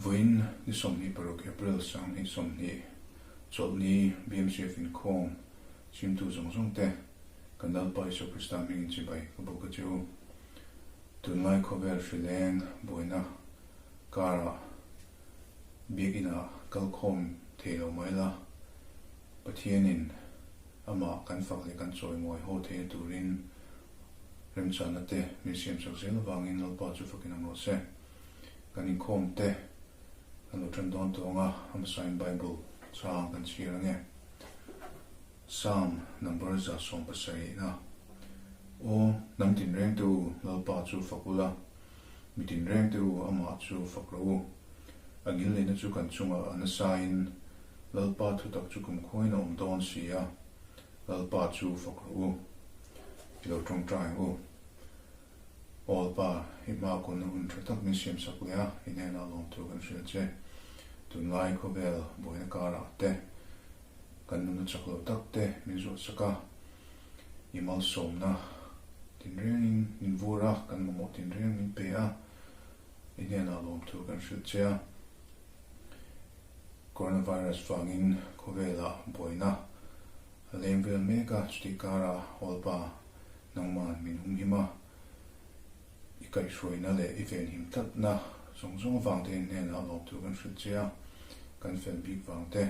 Vawiin ni 26 April 2020 Chawlhni BMCF inkhawm chimtu zawng zawng te kan Lalpa Isua Krista hmingin chibai ka bawk a che u. Tunlai khawvel hrileng buaina karah Biakinah kalkhawm thei lo mai la, Pathianin amah kan fak leh kan chawimawi haw theihna turin remchana te min siamsak zel avangin Lalpa chu fakin awm rawh se. Kan inkhawm te kan lo tan dawn tawh ang a, hmasain Bible chang kan chhiar ang e. Psalm number 170-na, Aw, hnam tinreng te u, Lalpa chu fak ula, mi tinreng te u, amah chu fak rawh u. A ngilneihna chu kan chungah a nasain, Lalpa thutak chu kumkhuain a awm dawn si a, Lalpa chu fak rawh u. I lo tawngtai ang u. Aw Lalpa, i hma kunna hun tha tak min siamsak leh a, i hnenah lawmthu kan hrilh che. Tunlai khawvel buaina karah te, kan nuna chak lo tak te min zuahsak a, i malsawmna tinrengin min vur a, kan mamawh tinreng min pe a, i hnenah lawmthu kan hrilh che a. Coronavirus vangin khawvelah buaina a leng vel mek a, chutih karah Hawlpa nangman min humhim a, i kaihhruaina leh i venhim tlatna zawng zawng avang te in hnenah lawmthu kan hrilh che a, kan fel bik vang te,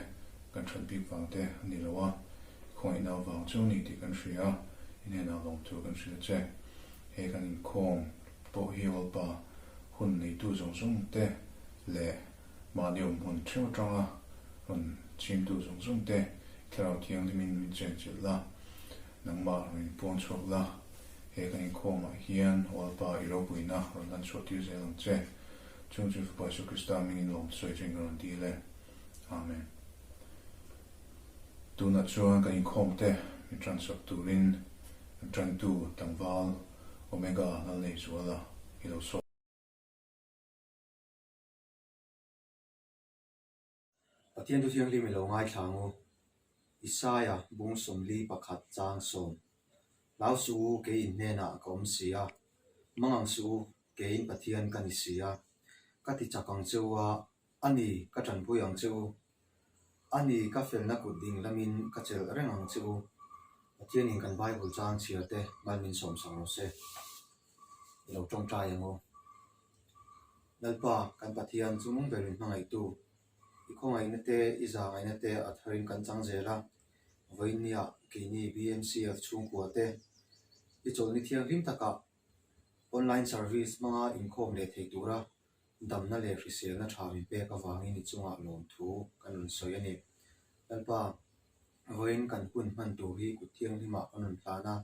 kan that bik vang te a ni lo a, i khawngaihna avang chu a ni tih kan hria a, i hnenah lawmthu kan hrilh che. He kan inkhawm pawh hi Awlpa hun neitu zawng zawng te leh mahni awm hmun theuh atanga rawn chhimtu zawng zawng te Thlarau Thianghlimin min chenchilh la, nangmah rawn inpuang chhuak la, he kan inkhawmah hian Awlpa i ropuina rawn lan chhuah tir zel ang che. Chung chu Fapa Jesuh Krista hmingin lawm sawi chuin ka rawn dil e. Amen. Tunah chuan kan inkhawm te min transak turin kan tantu tlangval Omega Lalneizuala i lo sawm. Pathian Thu Thianghlim i lo ngaithla ang u. Isaia bung 41 chang 10. Hlau suh u, kei in hnenah ka awm si a. Mang ang suh u, keiin Pathian ka ni si a. Ka ti chak ang che u a, a ni, ka tanpui ang che u. A ni, ka felna kut ding lamin ka chelh reng ang che u. Pathianin kan Bible chang chhiar te mal min sawmsak rawh se. I lo tawngtai ang u. Lalpa, kan Pathian chu mung berin hmangaihtu, i khawngaihna te, i zahngaihna te a tharin kan chang zel a. Vawiinniah keini BMCF chhungkua te, i chawlhni thianghlim takah online service hmanga inkhawm leh thei tura damna leh hriselna tha min pek avangin i chungah lawmthu kan rawn sawi a ni. Lalpa, vawiin kan hun hman tur hi kut thianghlimah kan rawn hlan a,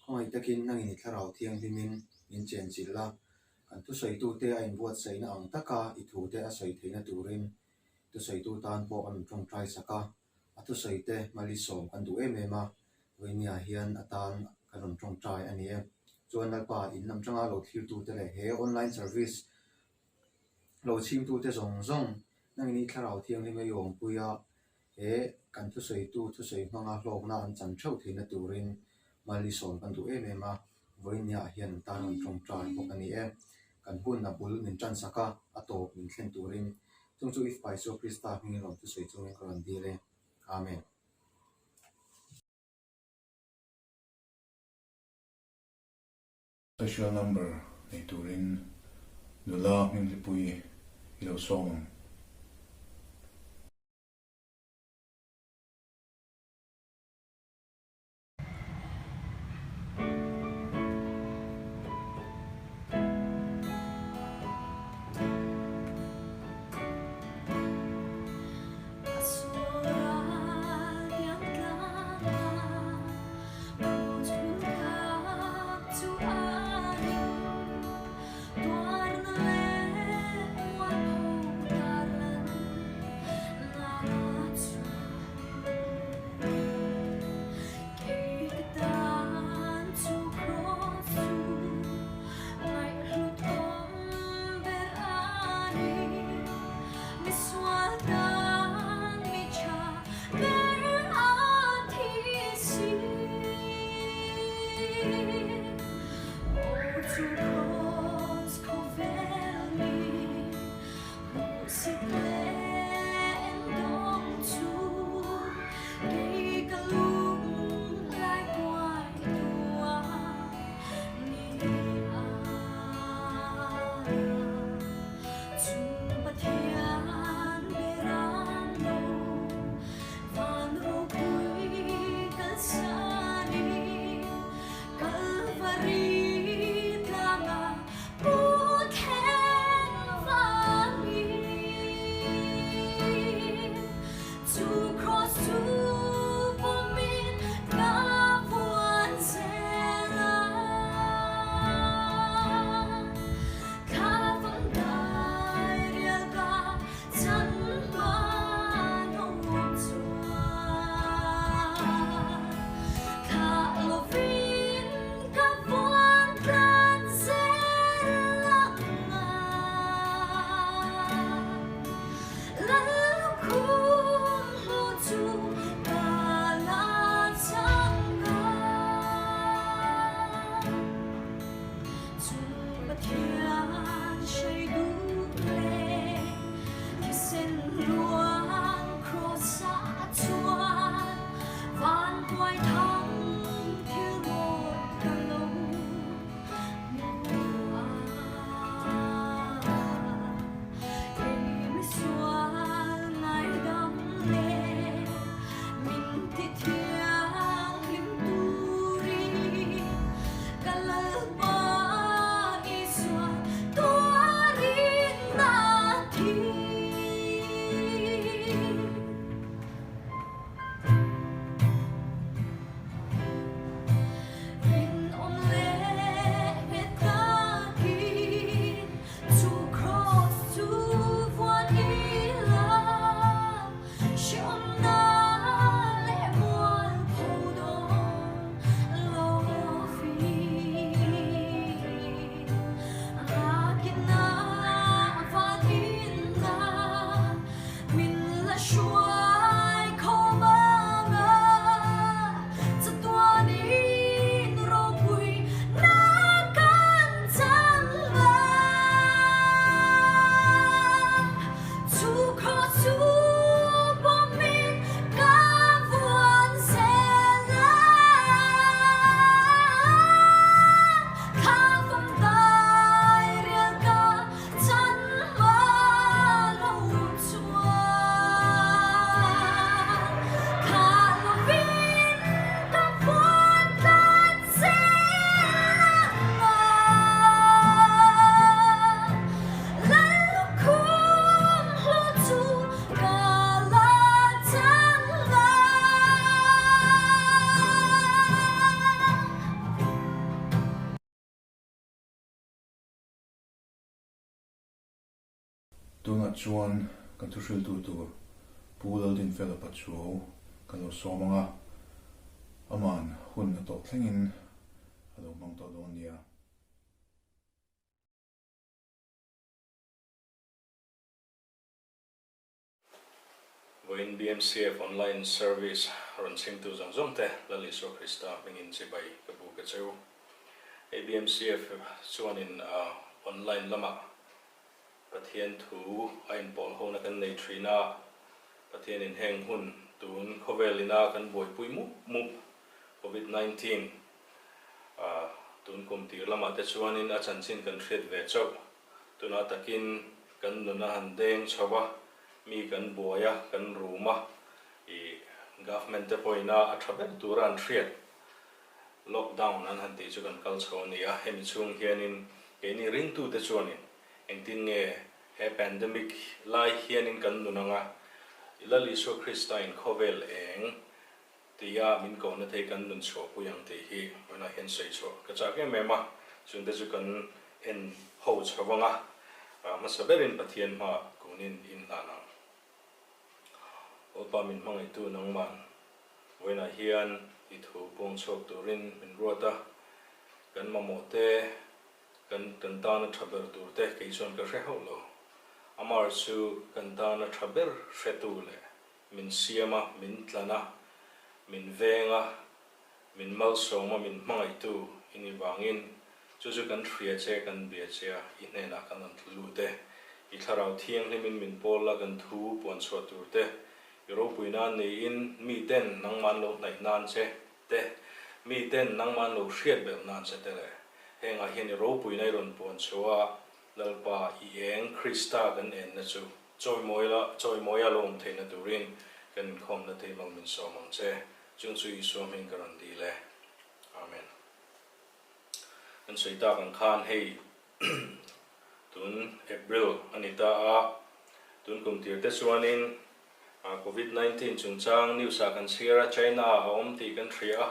khawngaih takin nangin i thlarau thianghlimin min chenchilh a, Kan thusawitute a inbuatsaihna ang taka i thute a sawi theihna turin thusawitu tan pawh a rawn tawngtai sak a, a thusawite hmalisawm kan duh em em a, vawinia hian a tan kan rawn tawngtai a ni e. Chuan Lalpa, in lam tanga lo thlirtute leh he online service lo chhimtute zawng zawng nangin i Thlarau Thianghlim a i awmpui a, He kan thusawitu thusawi hmanga hlawkna an chan theuh theihna turin Malisawm kan duh em em a, vawiinniah hian an tan an tawngtai bawk a ni e. Kan hun a bul min tansak a, a tawp min thlen turin chung chu If Paisua Krista hmingin rawn thusawi chungin ka rawn dil e. Amen. Special number nei turin nula hminghlipui i lo sawm ang. Tunah chuan kan thuhriltu tur Pu Laldinfela Pachuau kan lo sawm ang a, aman hun a tawp thlengin a lo hmang tawh dawn nia. Vawiin BMCF Online Service rawn chhimtu zawng zawng te Lal Isua Krista hmingin chibai ka bu ka cheu. Hei BMCF chuanin online lamah Pathian thu a inpawl hona kan nei thin a, Pathianin heng hun tun khawvel ina kan buaipui mup mup Covid 19 tun kum tir lamah te chuanin a chanchin kan hriat ve chauh. Tunah takin kan nun a han deng chho a, mi kan buai a, kan rum a, ih government te pawhin a a tha ber tura an hriat lockdown an han tih chu kan kal chho a ni a, hemi chhung hianin keini ringtute chuanin engtin nge he pandemic lai hianin kan nun anga Lal Isua Krista in khawvel eng Tia min kohna te hi kan nun chhuahpui ang tih hi vawiinah hian sawi chhuah ka chak em em a, chungte chu kan en ho chho vang a, hmasa berin Pathian hmaah kunin inhlan ang. Awlpa min hmangaihtu nangman vawiinah hian i thu puang chhuak turin min ruat a, kan mamawh te, kan kan tana tha ber tur te kei chuan ka hre hauh lo. Amar chu kan tana tha ber hretu leh Min siam a, min tlan a, min veng a, min malsawm a, min hmangaihtu i ni vangin chu chu kan hria che, kan bia che a, i hnenah kan rawn tlu lut e. I Thlarau Thianghlimin min pawl la kan thu puan chhuah tur te, i ropui nan niin miten nangman lo hnaih nan che te, miten nangman lo hriat belh nan che te leh hengah hian i ropuina i rawn puan chhuah a, Lalpa i eng Krista kan enna chu chawimawi la, chawimawia lo awm theihna turin kan inkhawmna te mal min sawm ang che, chung chu Isua hming ka rawn dil e. Amen. Kan sawi tak ang khan hei tun April a ni ta a, tun kum tir te chuanin Covid 19 chungchang news ah kan chhiar a, China ah a awm tih kan hria a,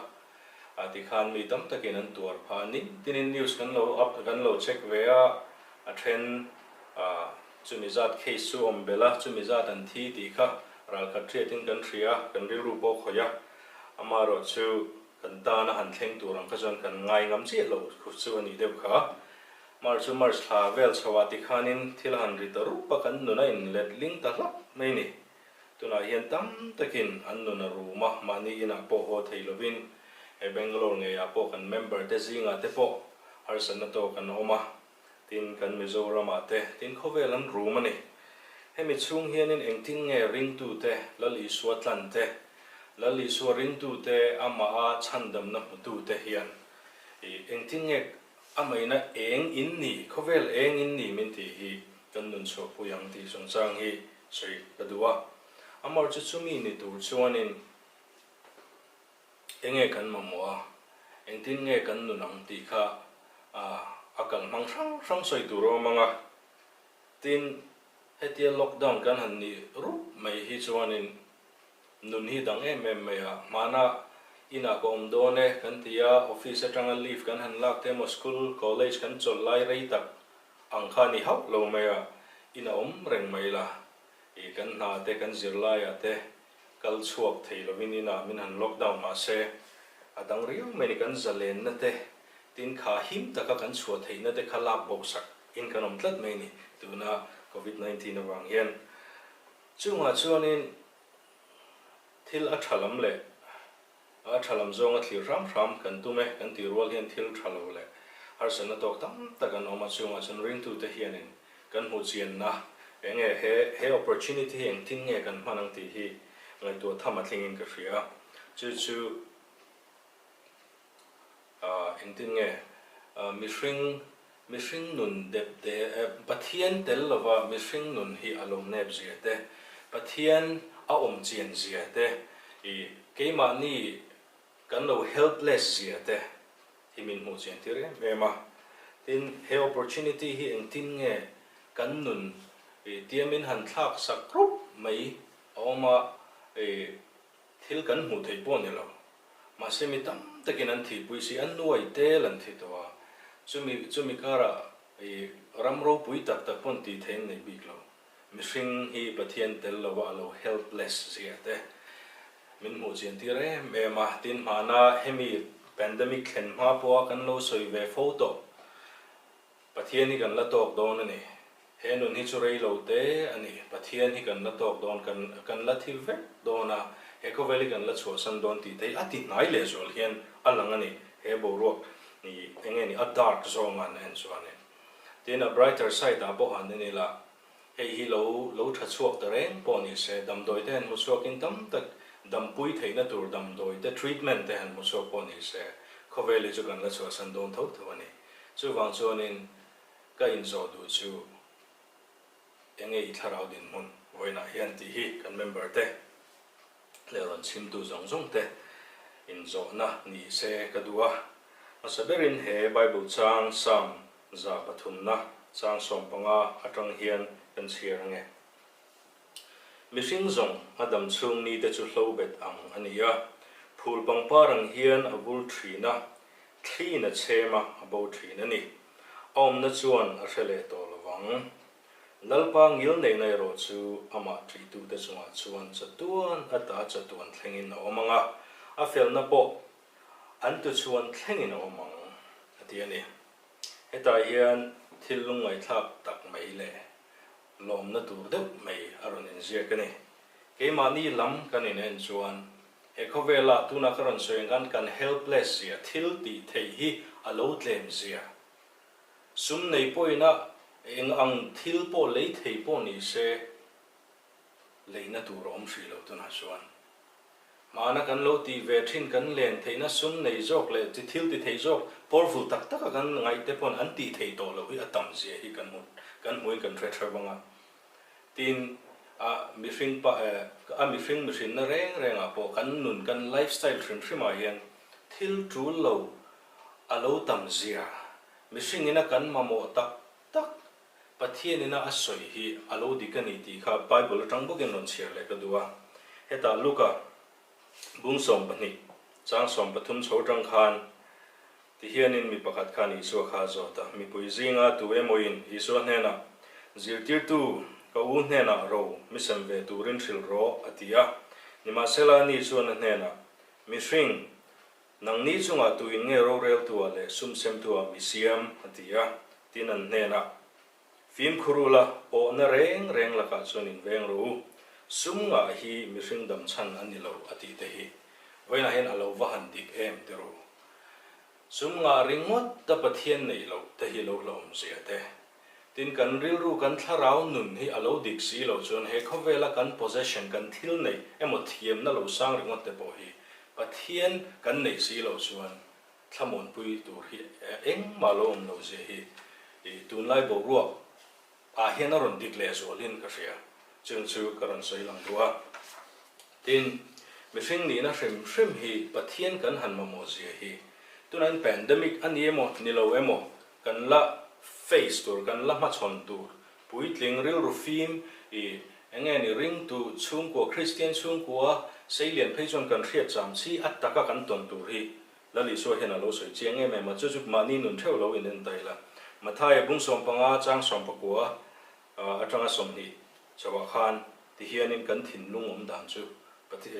ah tikhan mi tam takin an tuar phah a, nitinin news kan lo up kan lo check ve a, a then chumi zat case chu awm belh a, chumi zat an thi tih kha ralkhat hriatin kan hria a, kan rilru pawh khawih a, amaherawhchu Kan tana han thleng tur ang kha chuan kan ngai ngam chiah lo chu a nih deuh kha. March chu March thla vel chhoah tikhanin thil a han ri ta rup a, kan nun a inlet ling ta hlap mai ni. Tunah hian tam takin an nun a rum a, mahni inah pawh haw thei lovin he Bangalore ngeiah pawh kan member te zingah te pawh harsatna tawk an awm a, tin kan Mizoramah te tin khawvel an rum a ni. Hemi chhung hianin engtin nge ringtute Lal Isua tlan te, Lal Isua ringtute amaha chhandamna hmutute hian i engtin nge amaina eng in ni, khawvel eng in ni min tih hi kan nun chhuahpui ang tih chungchang hi sawi ka duh a. Amar chu chumi ni tur chuanin Enge kan mamawh a, engtin nge kan nun ang tih kha a kal hmang hrang hrang sawi tur a awm ang a. Tin, hetia lockdown kan han nih rup mai hi chuanin nun hi dang em em mai a. Hmana inah ka awm dawn e kan ti a, office atanga leave kan han lak te emaw school, college kan chawlh lai rei tak ang kha a ni hauh lo mai a, inah awm reng mai la. I kan hna te kan zirlaiah te Kal chhuak thei lovin inah min han lockdown mah se, a dang riau mai ni kan zalenna te, tin kha him taka kan chhuah theihna te kha lak bo sak in kan awm tlat mai ni tuna Covid 19 avang hian. Chungah chuanin thil a tha lam leh a tha lam zawnga thlir hram hram kan tum e kan tih rual hian thil tha lo leh harsatna tawk tam tak an awm a, chungah chuan ringtute hianin Kan hmuh chianna eng nge he he opportunity hi engtin nge kan hman ang tih hi ngaihtuah tham a thlengin ka hria. Chu chu ah engtin nge mihring mihring nun dep te Pathian tel lova mihring nun hi a lo nep zia te, Pathian a awm chian zia te ih keimahni Kan lo helpless zia te hi min hmuh chian tir em em a. Tin, he opportunity hi engtin nge kan nun tia min han thlak sak rup mai a awm a, thil kan hmuh theih pawh ni lo. Mahse mi tam takin an thihpui si, an nuai tel an thi tawh a. Chumi chumi karah ram ropui tak tak pawn tih theih an nei bik lo. Mihring hi Pathian tel lova a lo helpless zia te min hmuh chian tir em em a, tin hmana hemi pandemic thlen hma pawha kan lo sawi ve fo tawh Pathian hi kan la tawk dawn a ni, he nun hi chu rei lo te a ni, Pathian hi kan la tawk dawn, kan kan la thi vek dawn a, he khawvel hi kan la chhuahsan dawn tih te hi a ti hnai lehzual hian a lang a ni, he boruak eng nge ni a dark zawnga an en chuan in. Tin, a brighter side ah pawh han en ila, hei hi lo lo tha chhuak ta reng pawh ni se, damdawi te han hmu chhuakin tam tak dampui theihna tur damdawi te treatment te han hmu chhuak pawh ni se, khawvel hi chu kan la chhuahsan dawn tho tho a ni. Chuvang chuanin ka inzawh duh chu enge i thlarau dinhmun vawiinah hian tih hi kan member te leh rawn chhimtu zawng zawng te inzawhna ni se ka duh a. Hmasa berin he Bible chang Psalm 103na chang 15 atang hian kan chhiar ange. Mihring zawng a dam chhung ni te chu hlo bet ang a ni a, phul pangpar ang hian a vul thin a, thliin a chhem a, a bo thin a ni. A awmna chuan a hre leh tawh lo vang. Lalpa ngilneihna erawh chu amah ṭihtute chungah chuan chatuan ata chatuan thlengin a awm ang a, a felna pawh an tuchhuan thlengin a awm ang, a ti a ni. Hetah hian thil lungngaihthlak tak mai leh lawmna tur deuh mai a rawn inziak a ni. Keimahni lam kan inen chuan he khawvela tuna ka rawn sawi ang khan kan helpless zia, thil tih theih hi a lo tlem zia, sum nei pawhin a. Eng ang thil pawh lei thei pawh ni se, leina tur a awm hrih lo tunah chuan. Hmana kan lo tih ve thin kan len theihna sum nei zawk leh chi thil ti thei zawk powerful tak taka kan ngaih te pawn an tih theih tawh loh hi a tam zia hi kan hmu kan hmuin kan hre theuh ang a. Tin, a mihring pa a mihring mihrinna reng rengah pawh kan nun kan lifestyle hrim hrimah hian thil tul lo a lo tam zia mihring ina kan mamawh tak tak Pathian ina a sawi hi a lo dik a ni tih kha Bible atang bawkin rawn chhiar leh ka duh a. Hetah Luka bung 12 chang 13 chho atang khan ti hianin mi pakhat khan Isua kha a zawt a, Mipui zinga tu emawin Isua hnenah, Zirtirtu, ka u hnenah ro mi sem ve turin hrilh rawh, a ti a. Nimahsela ani chuan a hnenah, Mihring, Nangni chungah tuin nge roreltua leh sum semtua mi siam? a ti a. Tin an hnenah, Fimkhur ula, awhna reng reng lakah chuan in veng rawh u. Sum ngah hi mihring dam chhan a ni lo, a tih te hi. Vawiinah hian a lo va han dik em ti ru. Sum ngah ringawt a Pathian neih loh te hi lo hlauhawm zia te. Tin, kan rilru, kan thlarau nun hi a lo dik si loh chuan he khawvela kan possession, kan thil neih emaw thiamna lo sang ringawt te pawh hi Pathian kan neih si loh chuan thlamuanpui tur hi engmah lo awm lo zia hi tunlai boruak ah hian a rawn dik leh zualin ka hria. Chung chu ka rawn sawi lang duh a. Tin, mihring nihna hrim hrim hi Pathian kan han mamawh zia hi tunah hian pandemic a ni emaw ni lo emaw Kan la face tur, kan la hmachhawn tur, puitling rilru fim i enge ni ringtu chhungkua, Kristian chhungkua seilian phei chuan kan hriat cham chi a taka kan tawn tur hi Lal Isua hian a lo sawi chiang em em a, chu chu mahni nun theuh lo in en ta ila. Mathaia bung 15 chang 19 atanga 20 chauhah khan ti hianin kan thinlung awm dan chu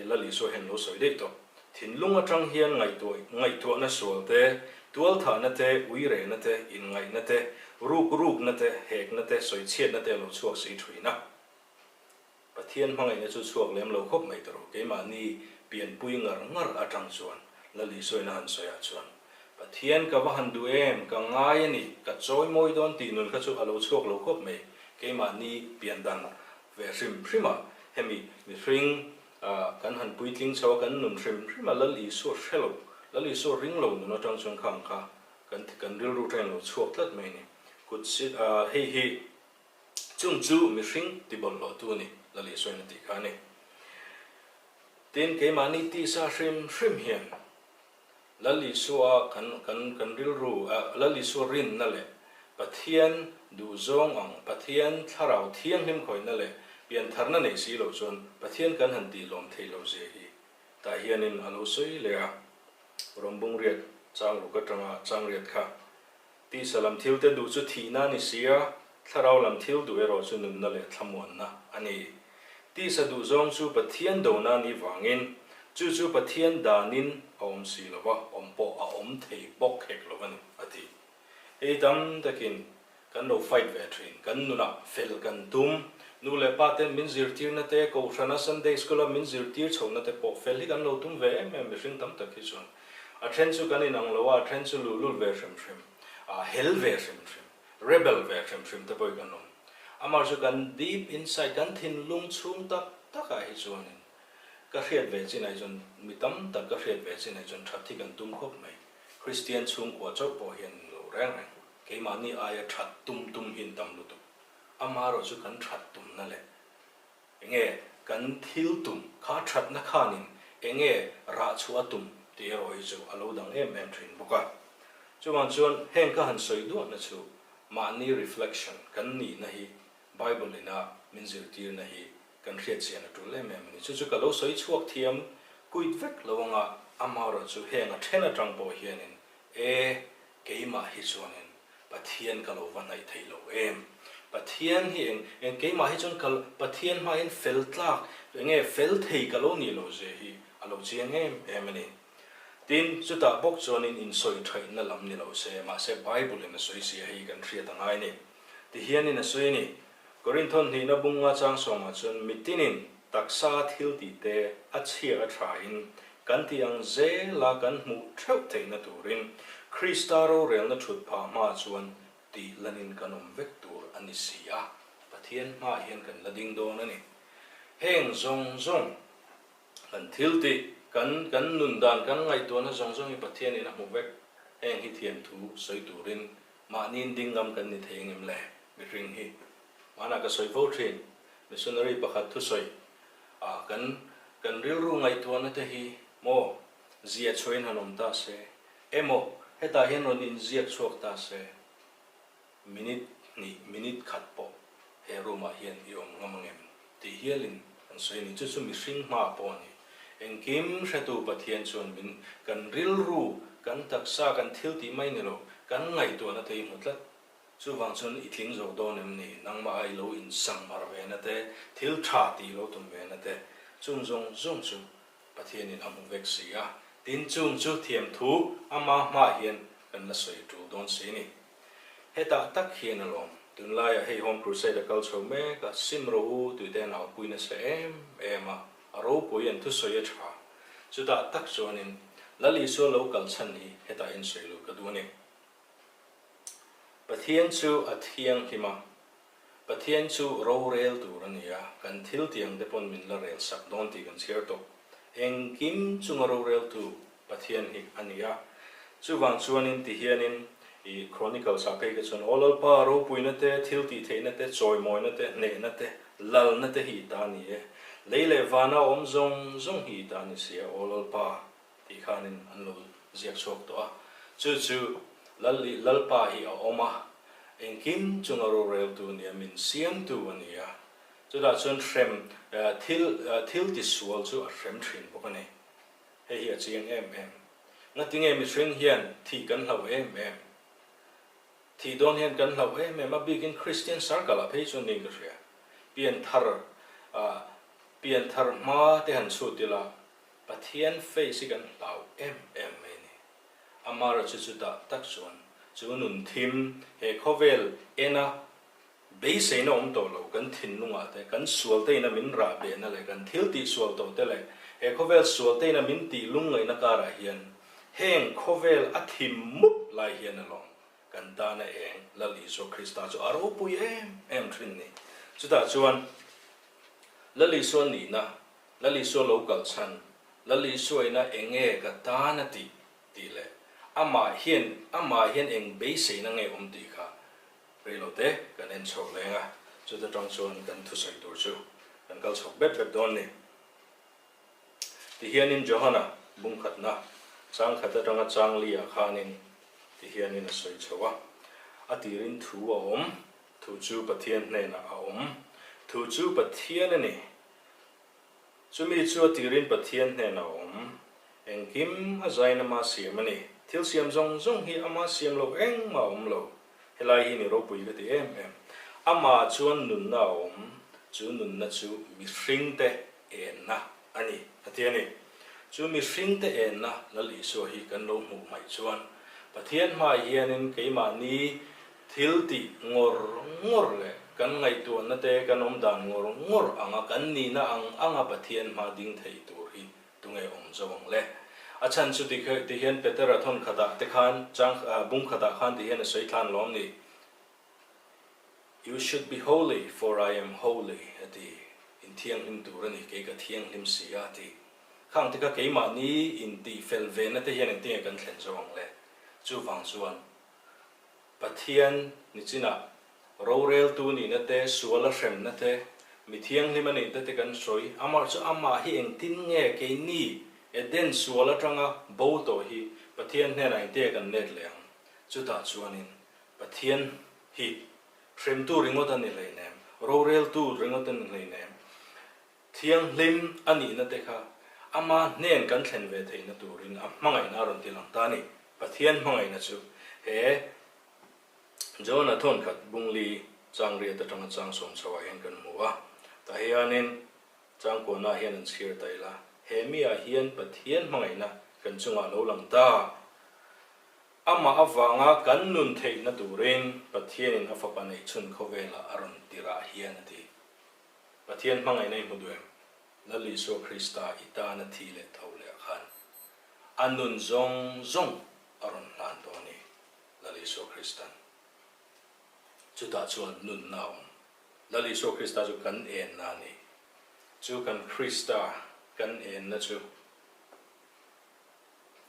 Lal Isua hian lo sawi daih tawh. Thinlung atang hian ngaihtuah ngaihtuahna sual te, tualthahna te, uirehna te, inngaihna te, ruk rukna te, hekna te, sawichhiatna te a lo chhuak si thin a. Pathian hmangaihna chu chhuak lem lo khawp mai tawh rawh. Keimahni pianpui ngar ngar atang chuan Lal Isuain a han sawiah chuan, Pathian ka va han duh em, ka ngai a ni, ka chawi mawi dawn tih nun kha chu a lo chhuak lo khawp mai. Keimahni pian dan ve hrim hrim a, hemi mihring kan han puitling chho a, kan nun hrim hrim a, Lal Isua hre lo, Lal Isua ring lo nun atang chuan khang kha kan kan rilru atangin lo chhuak tlat mai a ni. Kut si hei hi chung chu mihring ti bawlhhlawh tu a ni, Lal Isuain a tih kha a ni. Tin, keimahni tisa hrim hrim hian Lal Isua kan kan kan rilru Lal Isua rinna leh Pathian duhzawng ang Pathian thlarau thianghlim khawihna leh piantharna nei si lo chuan Pathian kan han tih lawm theih lo zia hi tah hianin a lo sawi leh a. Rawmbung riat chang ruk atanga chang riat kha Tisa lam thilte duh chu thihna a ni si a, thlarau lam thil duh erawh chu nunna leh thlamuanna a ni. Tisa duh zawng chu Pathian dona a nih vangin, chu chu Pathian danin a awm si lo va, awm pawh a awm thei bawk hek lo a ni, a ti. Hei tam takin kan lo fight ve thin, kan nunah fel kan tum. Nu leh pa ten min zirtirna te, Kohhrana Sunday School-a min zirtir chhohna te pawh fel hi kan lo tum ve em em mihring tam tak hi chuan. A then chu kan inang lo a, a then chu luhlul ve hrim hrim, a hel ve hrim hrim, rebel ve hrim hrim te pawhin kan awm. Amah chu kan deep inside, kan thinlung chhung tak takah hi chuanin ka hriat ve chinah hi chuan, mi tam tak ka hriat ve chinah hi chuan that hi kan tum khawp mai. Kristian chhungkua chauh pawh hian in lo reng reng. Keimahni aia that tum tum hi an tam lutuk. Amaherawhchu kan that tumna leh Enge kan thil tum kha thatna khanin enge rah chhuah a tum tih erawh hi chu a lo dang em em thin bawk a. Chuvang chuan heng ka han sawi duahna chu mahni reflection kan nihna hi Bible ina min zirtirna hi kan hriatchian a tul em em a ni. Chu chu ka lo sawi chhuak thiam kuit vek lo anga amaherawhchu heng a then atang pawh hianin e keimah hi chuanin Pathian ka lo va hnaih thei lo em? Pathian hi eng eng keimah hi chuan ka Pathian hmain fel tlak eng nge fel thei ka lo nih loh zia hi a lo chiang em em a ni. Tin, chutah bawk chuanin insawi thaihna lam ni lo se, mahse Bible in a sawi sia hei kan hriat a ngai a ni. Tihianin a sawi a ni, Korinthawn hnihna bunga chang sawmah chuan mitinin taksa thil tih te a chhia a thain kan tih ang zela kan hmuh theuh theihna turin Krista rorelna thut phah hma chuan. Tih lanin kan awm vek tur a ni si a, Pathian hmaah hian kan la ding dawn a ni. Heng zawng zawng kan thil tih, kan kan nun dan, kan ngaihtuahna zawng zawng hi Pathianin a hmu vek. Heng hi thiamthu sawi turin mahniin ding ngam kan ni thei engem le? Mihring hi hmanah ka sawi fo thin, missionary pakhat thusawi a kan kan rilru ngaihtuahna te hi maw zia chhuahin han awm ta se, Emaw, hetah hian rawn inziak chhuak ta se, minute hnih, minute khat pawh he room ah hian i awm ngam angem? tih hialin an sawi a ni. Chu chu mihring hma pawh a ni. Engkim hretu Pathian chuan min kan rilru, kan taksa, kan thil tih mai ni lo, kan ngaihtuahna te i hmu tlat. Chuvang chuan i tling zo dawn em ni? Nangmah i lo insangmar ve na te, thil tha tih i lo tum ve na te, chung zawng zawng chu Pathianin a hmu vek si a, tin chung chu thiamthu ama hmaah hian kan la sawi tul dawn si ni. Hetah tak hian alawm, tunlaiah hei Home Crusade a kal chho mek a, sim ro u tui te an aupui nasa em em a, a ropui an thusawi a tha. Chutah tak chuanin Lal Isua lo kal chhan hi hetah hian sawi luh ka duh a ni. Pathian chu a thianghlim a, Pathian chu rorel tur a ni a, kan thil tiang te pawn min la rel sak dawn tih kan chhiar tawh. Engkim chunga roreltu Pathian hi a ni a. Chuvang chuanin ti hianin i Chronicles ah phei kha chuan Aw Lalpa, ropuina te, thil tih theihna te, chawimawina te, hnehna te, lalna te hi i ta a ni e. Lei leh vana awm zawng zawng hi i ta a ni si a, Aw Lalpa. Tih khanin an lo ziak chhuak tawh a, chu chu Lal Lalpa hi a awm a, engkim chunga roreltu a nia, min siamtu a ni a, chutah chuan hrem thil thil tisual chu a hrem thin bawk a ni. Hei hi a chiang em em. Ngatinge mihring hian thih kan hlauh em em? Thih dawn hian kan hlauh em em a, bikin Kristian circle ah phei chuan niin ka hria. Pianthar pianthar hma te han chhut ila, Pathian face hi kan hlau em em mai a ni. Amara chu chutah tak chuan chu nun thim he khawvel ena beiseina awm tawh lo kan thinlungah te, kan sual te ina min rah behna leh kan thil tih sual tawh te leh he khawvel sual te ina min tih lungngaihna karah hian heng khawvel a thim mup lai hian alawm kan tana eng Lal Isua Krista chu a ropui em em thin ni. Chutah chuan Lal Isua nihna Lal Isua lo kal chhan, Lal Isua ina enge ka tan a tih tih leh amah hian amah hian eng beiseina nge awm tih kha reilote kan en chho leng a, chuta tang chuan kan thusawi tur chu kan kal chhawk bep bep dawn ni. Tihianin Johana bungkhatna chang khat atanga chang li ah khanin tihianin a sawi chho a, a tirin thu a awm, thu chu Pathian hnenah a awm, thu chu Pathian a ni. Chumi chu a tirin Pathian hnenah a awm. Engkim a zain ama siam a ni. Thil siam zawng zawng hi ama siam loh engmah a awm lo. Helai hi ni ropui ka ti em em. Amah chuan nunna a awm, chu nunna chu mihringte enna a ni, a ti a ni. Chu mihringte enna Lal Isua hi kan lo hmuh hmaih chuan Pathian hmaah hianin keimahni Thil tih ngawr ngawr leh kan ngaihtuahna te kan awm dan ngawr ngawr anga kan nihna ang anga Pathian hma ding thei tur hi tunge awm zo ang le? A chhan chu ti ti hian Petera thawn khatah te khan chang bung khatah khan ti hian a sawi thlan lawm ni, You should be holy for I am holy a ti, in thianghlim tur a ni, kei ka thianghlim si a ti. Khang te kha keimahni intih fel ve na te hian engtinge kan thlen zo ang le? Chuvang chuan Pathian nichinah roreltu nihna te, suala hremna te, mi thianghlim a nihna te kan sawi. Amah chu amah hi engtin nge keini Eden sual atanga bo tawh hi Pathian hnenah engtinge kan let leh ang? Chutah chuanin Pathian hi hremtu ringawt a ni hleinem, roreltu ringawt a ni hleinem. Thianghlim a nihna te kha ama hnen kan thlen ve theihna turin a hmangaihna a rawn ti lang ta a ni. Pathian hmangaihna chu he Jona thawnkhat bungli chang riat atanga chang sawm chhoah hian kan hmu a. Tah hianin changkuanah hian an chhiar ta ila, he miah hian Pathian hmangaihna kan chungah lo lang ta. Amah avanga kan nun theihna turin Pathianin a fapa neihchhun khawvelah a rawn tirah hian a ti. Pathian hmangaihna i hmu duh em? Lal Isua Krista i tana thi leh tho leh khan a nun zawng zawng a rawn hlan tawh a ni, Lal Isua Kristan. Chutah chuan nunna a awm. Lal Isua Krista chu kan enna a ni. Chu kan Krista kan enna chu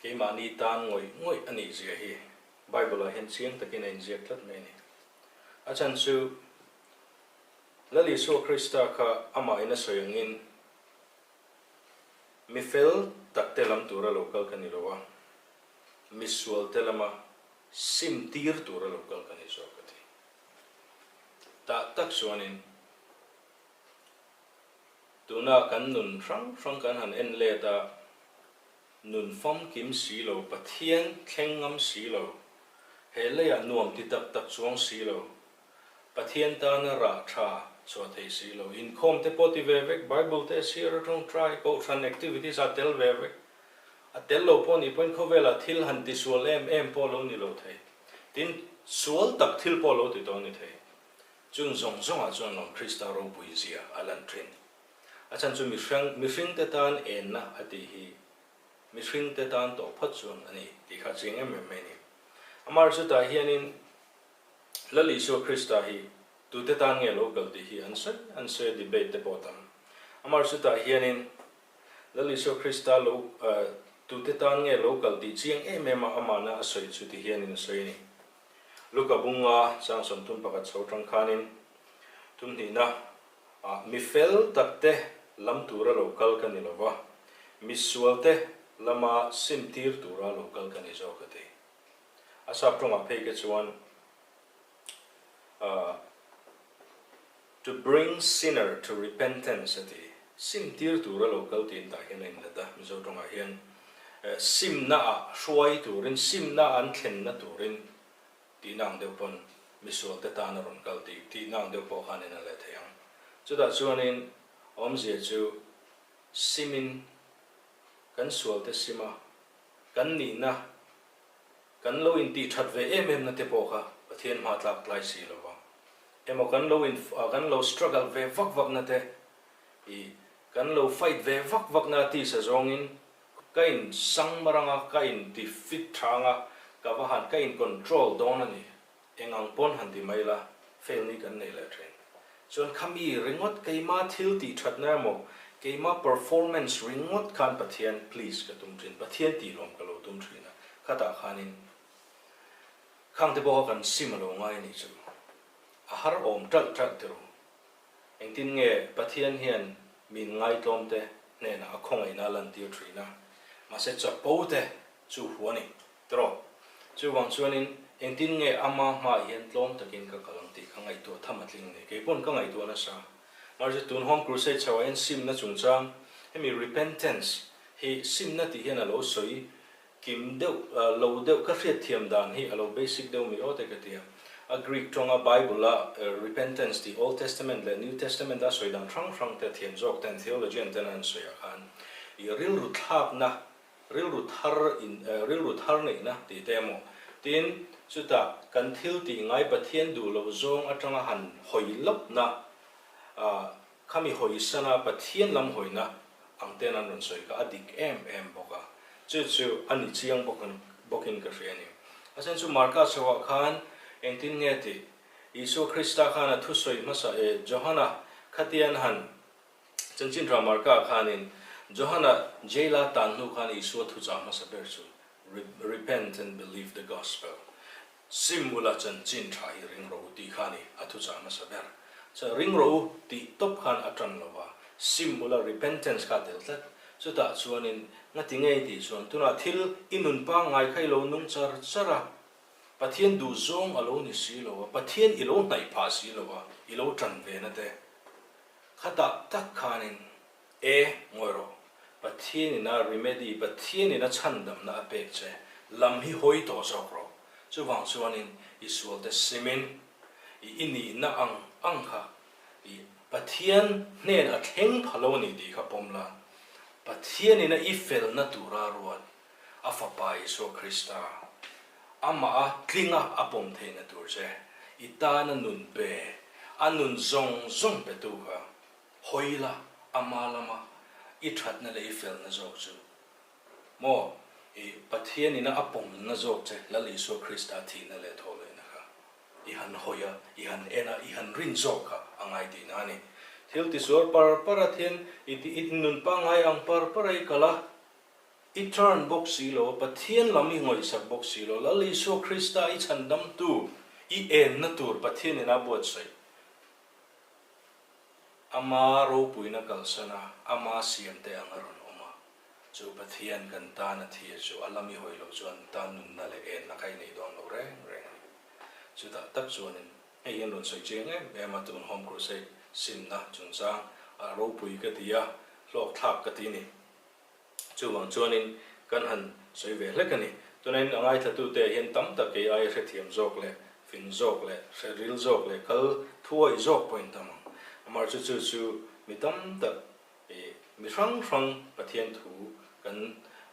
keimahni tan ngawih ngawih a nih zia hi Bible-ah hian chiang takin a inziak tlat mai a ni. A chhan chu Lal Isua Krista kha amahin a sawi angin mi fel takte lam tura lo kal ka ni lo a, mi sualte lama sim tir tura lo kal ka ni zawk a ti. Tah tak chuanin tuna kan nun hrang hrang kan han en let a, nun famkim si lo, Pathian thleng ngam si lo, he leiah nuam ti tak tak chuang si lo, Pathian tana rah tha chhuah thei si lo, inkhawm te pawh ti ve vek, Bible te sir atang try, kohhran activities ah tel ve vek, a tel lo pawh nih pawhin khawvelah thil han tisual em em pawh lo ni lo thei. Tin, sual tak thil pawh lo ti tawh a ni thei. Chung zawng zawngah chuan lawm Krista ropui zia a lan thin. A chhan chu mihring, mihringte tan enna a tih hi mihringte tan tawh phawt chuan a ni tih kha chiang em em mai a ni. Amah chutah hianin Lal Isua Krista hi tute tan nge lo kal tih hi an sawi an sawi a, debate te pawh a tam. Amah chutah hianin Lal Isua Krista lo tute tan nge lo kal tih chiang em em a amahna a sawi chu ti hianin a sawi a ni. Luka bunga chang 31 chho tang khanin tum hnihna ah mi fel takte lam tura lo kal ka ni lova, mi sualte lama sim tir tura lo kal ka ni zawk a ti. A sap tawngah phei kha chuan ah To bring sinner to repentance a ti. Sim tir tura lo kal tiin tah hian a inlet a, Mizo tawngah hian simna ah hruai turin, simna an thlenna turin tihna ang deuh pawn misualte tan a rawn kal tih tihna ang deuh pawh khanin a let thei ang. Chutah chuanin awmzia chu simin kan sualte sima kan nihna kan lo intih that ve em em na te pawh kha Pathian hma tlak tlai si lo va, emaw kan lo in kan lo struggle ve vak vak na te i kan lo fight ve vak vak na tisa zawngin ka in sang mar anga ka in ti fit tha anga ka va han ka in control dawn a ni Eng ang pawn han ti mai la, fail ni kan nei leh thin. Chuan khami ringawt keima thil tih thatna emaw, keima performance ringawt khan Pathian please ka tum thin, Pathian tih lawm ka lo tum thin a, khatah khanin khang te pawh kha kan sim a lo ngai a nih chu. A har awm ṭalh ṭalh ti ru. Engtin nge Pathian hian min ngaitlawm te hnenah a khawngaihna a lantir thin a, mahse chapo te chu hu a ni. Tiraw? Chuvang chuanin engtin nge ama hmaah hian tlawm takin ka kal ang tih ka ngaihtuah tham a tling a ni. Kei pawn ka ngaihtuah nasa. Mahse tun Home Crusade chhoah hian simna chungchang, hemi repentance hi simna tih hian a lo sawi kim deuh lo deuh ka hriatthiam dan hi a lo basic deuh mi aw te ka ti a. A Greek tawnga Bible-a repentance tih Old Testament leh New Testament-a sawi dan hrang hrang te thiam zawk ten theologian ten an sawi ah khan i rilru thlakna Rilru thar in rilru thar neihna tih te emaw tin chutah kan thil tih ngai Pathian duh loh zawng atanga han hawi lawpna ah khami hawi sana Pathian lam hawina ang ten an rawn sawi kha a dik em em bawk a, chu chu a ni chiang bawk bawkin ka hria a ni. A chhan chu Marka chhoah khan engtin nge tih Isua Krista khan a thusawi hmasa e Johana khatian han Chanchin tha Marka khanin Johana jail-a tan hnu khan Isua thuchah hmasa ber chu Repent and believe the gospel, Sim ula chanchin tha hi ring rawh u tih kha a ni a thuchah hmasa ber. Chuan ring rawh u tih tawp khan a tan lo va, sim ula repentance kha a tel tlat. Chutah chuanin ngati ngei tih chuan tunah thil i nun pangngai kha i lo nung char char a, Pathian duhzawng a lo ni si lo a, Pathian i lo hnaih phah si lo a, i lo tan ve na te. Khatah tak khanin, E, ngawi rawh, Pathianin a remedy, Pathianin a chhandamna a pek che, lam hi hawi tawh zawk rawh. Chuvang chuanin i sualte simin, i i nihna ang ang kha i Pathian hnen a thleng pha lo a ni tih kha pawm la, Pathianin a i felna tura ruat a Fapa Isua Krista, amah a tlinga a pawm theihna tur che, i tana nun pe, a nun zawng zawng petu kha hawi la, ama lama i thatna leh i felna zawk chu maw i Pathianina a pawmna zawk che Lal Isua Krista thihna leh thawhlehna kha. I han hawi a, i han en a, i han rin zawk kha a ngai tihna a ni. Thil tisual par par a thian i ti i nun pangngai ang par par a i kal a, i turn bawk si lo a, Pathian lam i ngawihsak bawk si lo, Lal Isua Krista i chhandamtu i enna tur Pathianin a buatsaih. Ama ropuina kalsan a, ama siamte ang a rawn awm a. Chu Pathian kan tan a thi a chu a lam i hawi loh chuan tan nunna leh enna kha i nei dawn lo reng reng a ni. Chutah tak chuanin hei hian rawn sawi chiang em em a tun Home Crusade simna chungchang a ropui ka ti a, hlawkthlak ka ti ni. Chuvang chuanin kan han sawi ve hlek a ni. Tunain a ngaithlatute ah hian tam tak kei aia hrethiam zawk leh fing zawk leh hre ril zawk leh kal thuawih zawk pawhin tam ang. Amaherawhchu chu chu mi tam tak I mi hrang hrang Pathian thu kan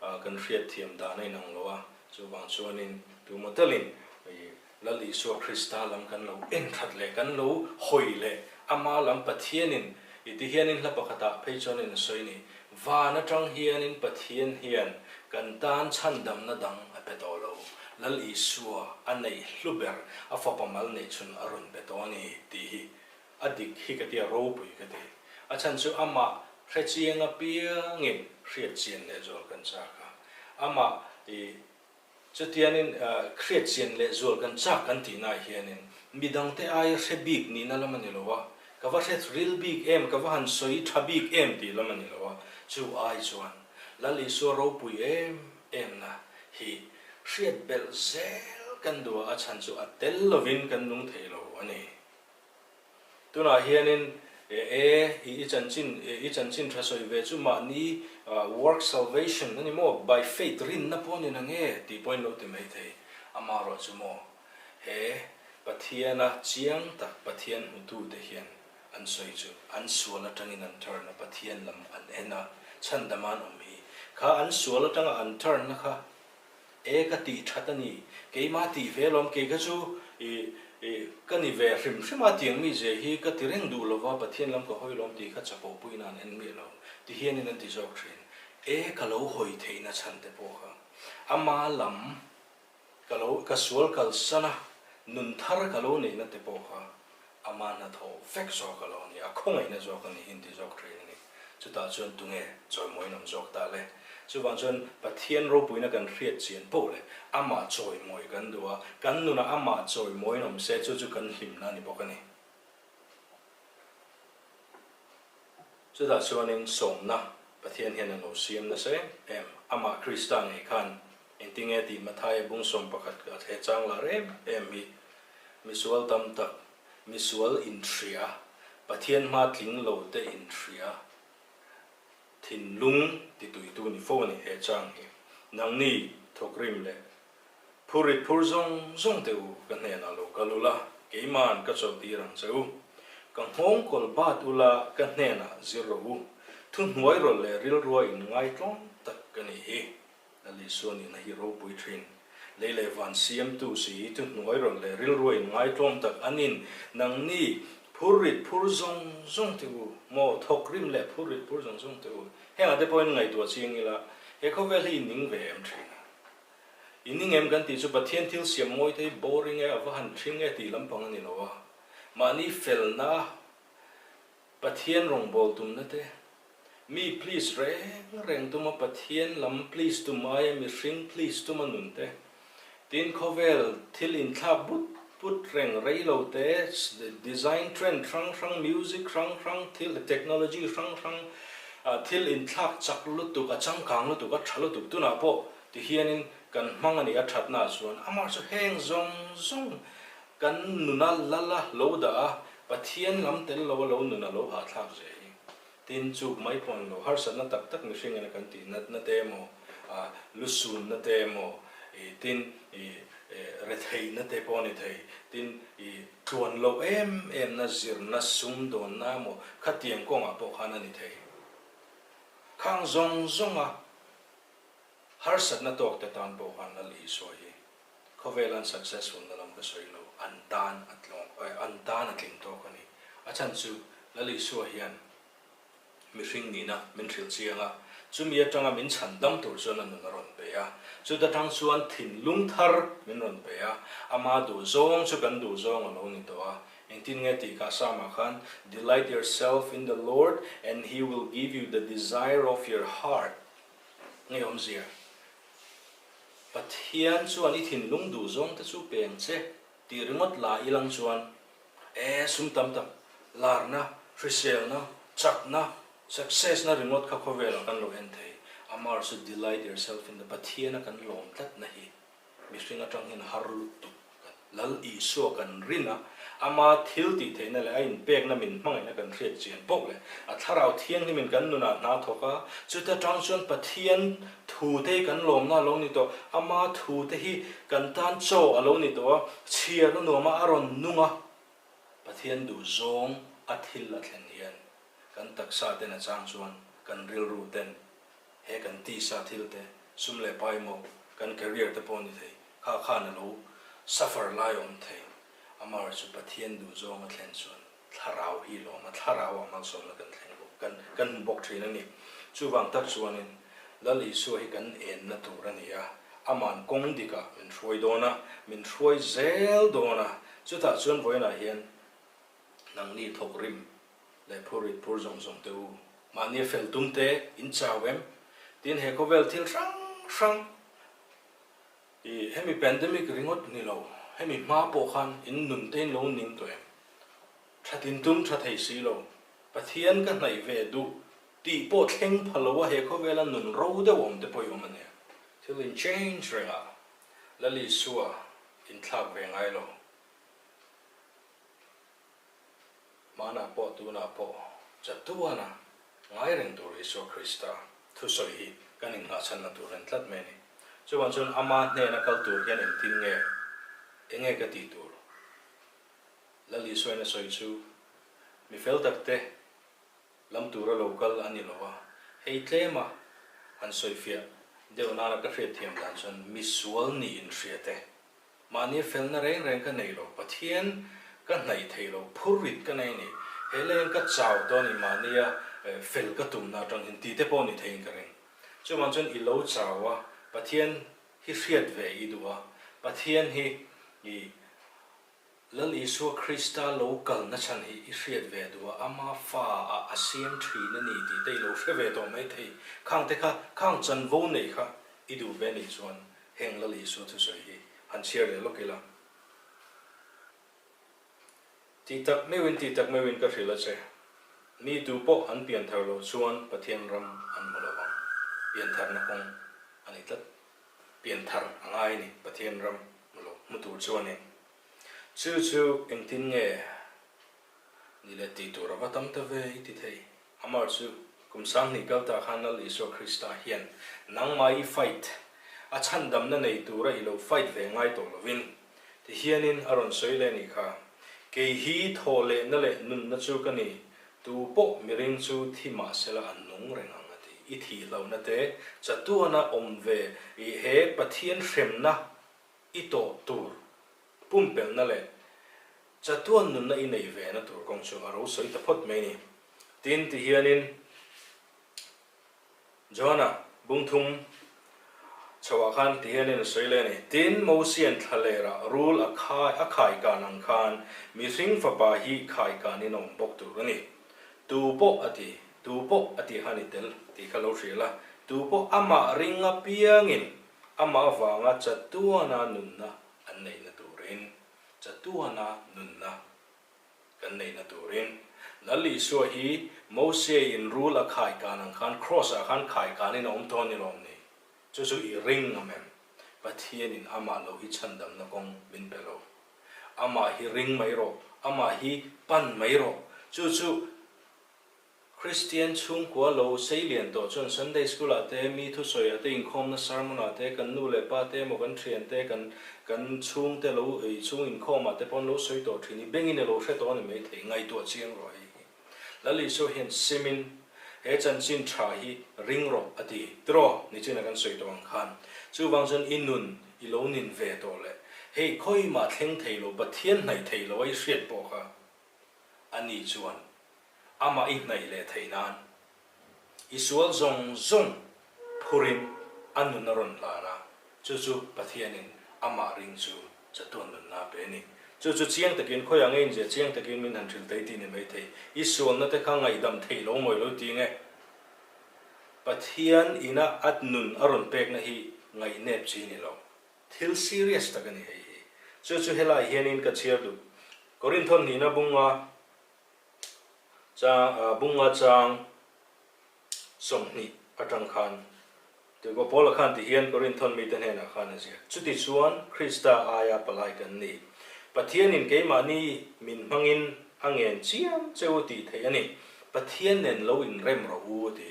kan hriatthiam dan a inang lo a, chuvang chuanin tumaw telin i Lal Isua Krista lam kan lo en that leh kan lo hawi leh ama lam Pathianin i ti hianin hla pakhatah phei chuanin a sawi ni, Van atang hianin Pathian hian kan tan chhandamna dang a pe tawh lo, Lal Isua a neih hlu ber a fapa mal neih chhun a rawn pe tawh a ni tih hi A dik hi ka ti a, ropui ka ti. A chhan chu amah hrechiang apiangin hriatchian lehzual kan chak a. Amah i chutianin hriatchian lehzual kan chak kan tihnaah hianin midangte aia hre bik nihna lam a ni lo a, ka va hre ril bik em, ka va han sawi tha bik em tih lam a ni lo a. Chu ai chuan Lal Isua ropui em emna hi hriat belh zel kan duh a, a chhan chu a tel lovin kan nung thei lo a ni. Tunah hianin e i chanchin i chanchin tha sawi ve chu mahni work salvation a ni maw, by faith rinna pawh a ni na nge tih pawhin lo ti mai thei. Amaherawh chu maw he Pathiana chiang tak Pathian hmutute hian an sawi chu an sual atangin an turn a, Pathian lam an en a, chhandama an awm hi. Kha an sual atanga an turn na kha E ka tih that a ni, keimah tih ve lawm, kei kha chu i i ka ni ve hrim hrim a tiang mi zia hi ka ti reng duh lova Pathian lam ka hawi lawm tih kha chapo puiin an en miah lo ti hianin an ti zawk thin. E ka lo hawi theihna chhan te pawh kha ama lam ka lo ka sual kalsan a, nun thar ka lo neihna te pawh kha Ama hnathawh vek zawk a lo ni, a khawngaihna zawk a ni hi an ti zawk thin a ni. Chutah chuan tunge chawimawiin awm zawk ta le? Chuvang chuan Pathian ropuina kan hriat chian poh leh amah chawimawi kan duh a, kan nunah amah chawimawiin awm se chu chu kan hlimna a ni bawk a ni. Chutah chuanin sawmna Pathian hian a lo siam nasa em em, amah Krista ngei khan Engtinge tih Mathaia bung 11 a he chang lar em em hi misual tam tak, misual inhria, Pathian hma tling lo te inhria, thinlung tituitu ni fo a ni he chang hi. Nangni thawkrim leh phurit phur zawng zawng te u ka hnenah lo kal ula, keima'n ka chawlhtir ang che u. Ka nghawngkawl bat ula ka hnenah zir rawh u. Thuhnuai rawlh leh rilrua inngaitlawm tak ka nih hi. Lal Isua nihna hi ropui thin. Lei leh van siamtu si hi thuhnuai rawn leh rilru a inngaitlawm tak an in. Nangni phur rit phur zawng zawng te u maw, thawk rim leh phur rit phur zawng zawng te u. Hengah te pawhin ngaihtuah chiang ila, he khawvel hi i ning ve em thin a? I ning em kan tih chu Pathian thil siam mawi te hi boring e, a va han thing e tih lampang a ni lo a. Mahni felna Pathian rawngbâwl tumna te, mi please reng reng tuma Pathian lam please tum aia mihring please tuma nun te, tin khawvel thil inthlak but but reng rei lo te, design trend hrang hrang, music hrang hrang, thil technology hrang hrang, thil inthlak chak lutuk, a changkang lutuk, a tha lutuk tunah pawh ti hianin kan hmang a ni a thatnaah chuan amah chu heng zawng zawng Kan nuna lal a lo dah a, Pathian lam tel lo a lo nun a lo hahthlak zia hi. Tin, chuk mai pawh ni lo, harsatna tak tak mihring ina kan tih natna te emaw, lusunna te emaw, i tin, i retheihna te pawh a ni thei, tin, i tluan loh em emna zirna sumdawnna emaw khatiang kawngah pawh khan a ni thei. Khang zawng zawnga harsatna tawkte tan pawh khan Lal Isua hi Khawvel an successful na lam ka sawi lo, an tan a tlawng eh an tan a tling tawk a ni. A chhan chu Lal Isua hian mihring nihna min hrilh chiang a, Chumi atanga min chhandam tur chuan a nun a rawn pe a. Chuta tang chuan thinlung thar min rawn pe a, ama duhzawng chu kan duhzawng a lo ni tawh a. Engtin nge tih kha Psalm-ah khan, Delight yourself in the Lord and he will give you the desire of your heart. Nge awmzia? Pathian chuan i thinlung duhzawng te chu pe ang che tih ringawt la ilang chuan, e sum tam tak, larna, hriselna, chakna, success na ringawt kha khawvelah kan lo en thei. Amar chu delight yourself in the Pathiana kan lawm tlatna hi mihring atang hian har lutuk kan Lal Isua kan rin a, ama thil tih theihna leh a inpekna min hmangaihna kan hriat chian poh leh a thlarau thianghlimin kan nunah hna thawk a, chuta tang chuan Pathian thu te hi kan lawmna a lo ni tawh, ama thu te hi kan tan chaw a lo ni tawh a, chhiar a nuam a, a rawn nung a, Pathian duhzawng a thil a thlen hian kan taksa ten a chang chuan kan rilru ten he kan tisa thil te, sum leh pai maw, kan career te pawh ni thei, kha khan a lo suffer lai awm thei. Amar chu Pathian duhzawng a thlen chuan thlarau hi lawm a, thlarau ah malsawmna kan thleng bawk, kan kan hmu bawk thin a ni. Chuvang tak chuanin Lal Isua hi kan enna tur a ni a, ama'n kawng dikah min hruai dawn a, min hruai zel dawn a, chutah chuan vawiinah hian nangni thawk rim leh phurrit phur zawng zawng te u, mahni a fel tum te in chau em? Tin he khawvel thil hrang hrang i hemi pandemic ringawt ni lo, hemi hma pawh khan in nun te in lo ning tawh em? Tha tin tum tha thei si lo, Pathian ka hnaih ve duh tih pawh thleng pha lo a he khawvela nun ro deuh awm te pawh i awm a nia. Thil in change reng a, Lal Isua inthlak ve ngai lo. Hmanah pawh tunah pawh chatuana ngai reng tur Isua Krista thusawi hi kan inngahchhanna tur en tlat mai a ni. Chuvang chuan ama hnena kal tur hian engtin nge, enge ka tih tur? Lal Isuain a sawi chu mi fel takte lam tura lo kal a ni lo a, hei tlema han sawifiah deuh nana ka hriatthiam dan chuan misual nih inhriat e. Mahni felna reng reng ka nei lo, Pathian ka hnaih thei lo, phurrit ka nei a ni, he leng ka chau tawh a ni, mahnia fel ka tumna atang hian tih te pawh ni theiin ka ring. Chuvang chuan i lo chau a, Pathian hi hriat ve i duh a, Pathian hi i Lal Isua Krista lo kalna chhan hi i hriat ve duh a, ama fa ah a siam thin a ni tih te i lo hre ve tawh mai thei. Khang te kha, khang chanvo neih kha i duh ve nih chuan Heng Lal Isua thusawi hi han chhiar leh lawk ila. Tih tak meuhin tih tak meuhin ka hrilh a che. Mi tu pawh an pianthar loh chuan Pathian ram an hmu lo vang. Piantharna kawng a ni tlat. Pianthar a ngai a ni Pathian ram hmu lo hmu tur chuanin. Chu chu engtin nge Ni leh tih tur a va tam ta ve i ti thei. Amar chu kum 2000 kal ta khan Lal Isua Krista hian nangmah i fight a chhandamna nei tura i lo fight ve ngai tawh lovin ti hianin a rawn sawi leh nih kha, Kei hi thaw lehna leh nunna chu ka ni, tu pawh miring chu thi mahsela an nung reng ang a ti. I thihlohna te chatuana awm ve i he Pathian hremna i tawh tur pumpelhna leh chatuan nunna i neih ve na tur kawng chu a ro sawi ta phawt mai ni. Tin, ti hianin Johana bungthum chhoah khan ti hianin a sawi leh a ni. Tin, Mosian thlalerah rul a khai a khaikan ang khan mihring fapa hi khaikanin a awm bawk tur a ni. Tu pawh a ti, tu pawh a tih khan i tel tih kha lo hria la, tu pawh amah ring apiangin amah avanga chatuana nunna an neihna turin chatuana nunna kan neihna turin Lal Isua hi Mosei in rul a khaikan ang khan Kross ah khan khaikanin a awm tawh a ni lawm ni? Chu chu i ring ngam em? Pathianin amah lo hi chhandamna kawng min pe lo. Amah hi ring mai rawh, amah hi pan mai rawh. Chu chu Kristian chhungkua lo sei lian tawh chuan Sunday School ah te, mi thusawi ah te, inkhawmna sermon ah te, kan nu leh pa te emaw kan thian te, kan kan chhungte lo ei chhung inkhawm ah te pawh an lo sawi tawh thin i bengin a lo hre tawh a ni maithei, ngaihtuah chiang rawh hei hi. Lal Isua hian simin he chanchin tha hi ring rawh a ti tiraw nichina kan sawi tawh ang khan. Chuvang chuan i nun i lo nin ve tawh leh hei khawimah thleng thei lo Pathian hnaih thei lo a i hriat pawh kha a ni chuan amah i hnaih leh theih nan. I sual zawng zawng phurin a nun a rawn hlan a, chu chu Pathianin amah ring chu chatuan nunna a pe a ni. Chu chu chiang takin khawiah nge inzia chiang takin min han hrilh thei tih ni maithei. I sualna te kha ngaihdam theih lo mawi lo ti nge? Pathian ina a nun a rawn pekna hi ngaihnep chi ni lo. Thil serious tak a ni hei hi. Chu chu helai hianin ka chhiar duh. Korintho hnihna bunga chang bunga chang 20 atang khan Tirhkoh Paula khan ti hian Korintho mite hnenah khan a ziak. Chuti chuan Krista aia palai kan ni. Pathianin keimahni min hmangin a ngen chiam che u tih theih a ni. Pathian nen lo inrem rawh u a ti.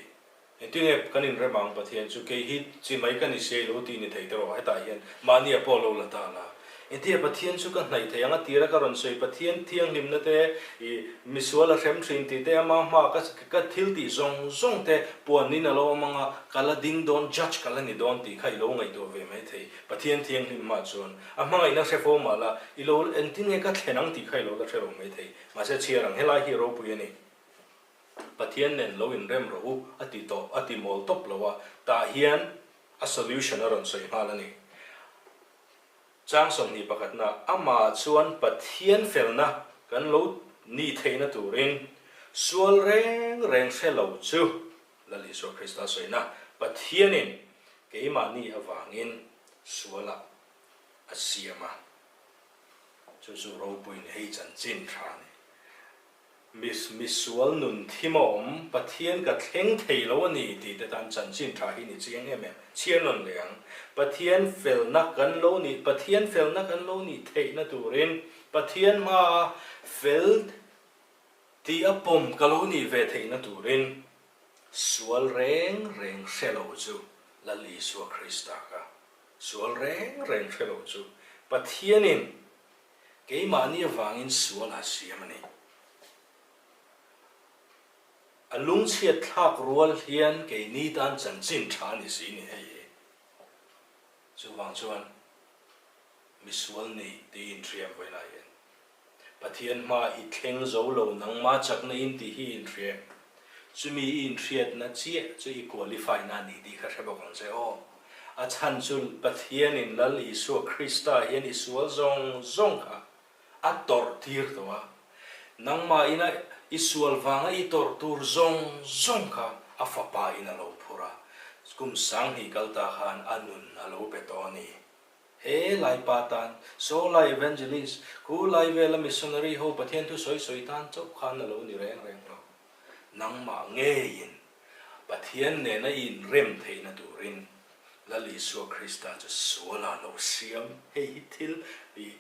Engtinge kan inrem ang Pathian chu kei hi chi mai ka ni siai lo tih ni thei te rawh hetah hian mahni a pawh lo la ta la. Engtinge Pathian chu ka hnaih thei ang a tira ka rawn sawi Pathian thianghlimna te i misual a hrem thin tih te ama hma ka ka thil tih zawng zawng te puanin a lo awm anga ka la ding dawn judge ka la ni dawn tih kha i lo ngaihtuah ve mai thei Pathian thianghlim hma chuan a hmangaihna hre fo mah la i lo engtinge ka thlen ang tih kha i lo la hre lo mai thei mahse chhiar ang helai hi ropui a ni. Pathian nen lo inrem rawh u a ti tawh a ti mawl tawp lo a, tah hian a solution a rawn sawi nghal a ni. Chang 21 na, Amah chuan Pathian felna kan lo nih theihna turin sual reng reng hre lo chu Lal Isua Krista sawina Pathianin keimahni avangin sualah a siam a, chu chu ropuiin hei chanchin tha a ni. Miss misual nun thim a awm, Pathian ka thleng thei lo a ni tih te tan chanchin tha hi ni chiang em em. Chhiar nawn leh ang. Pathian felna kan lo nih, Pathian felna kan lo nih theihna turin Pathian hmaa fel tih a pawm ka lo nih ve theihna turin sual reng reng hre lo chu Lal Isua Krista ka sual reng reng hre lo chu Pathianin Keimahni avangin sual a siam a ni. A lungchhiat thlak rual hian keini tan chanchin tha a ni si ni hei hi. Chuvang chuan misual ni tih inhriam vawiinah hian Pathian hma i thleng zo lo nangma chakna in tih hi inhriam. Chumi i inhriatna chiah chu i qualify na a ni tih kha hre bawk ang che aw. A chhan chu Pathianin Lal Isua Krista hian i sual zawng zawng kha a tawrh tir tawh a. Nangmah ina i sual vanga i tawrh tur zawng zawng kha a fapa in a lo phur a. Kum 2000 kal ta khan a nun a lo pe tawh a ni. He lai pa tan, Saw lai evangelist, khu lai vela missionary ho Pathian thu sawi sawi tan chauh khan a lo ni reng reng lo. Nangmah ngeiin Pathian nena i inrem theihna turin Lal Isua Krista chu suala lo siam. Hei hi thil i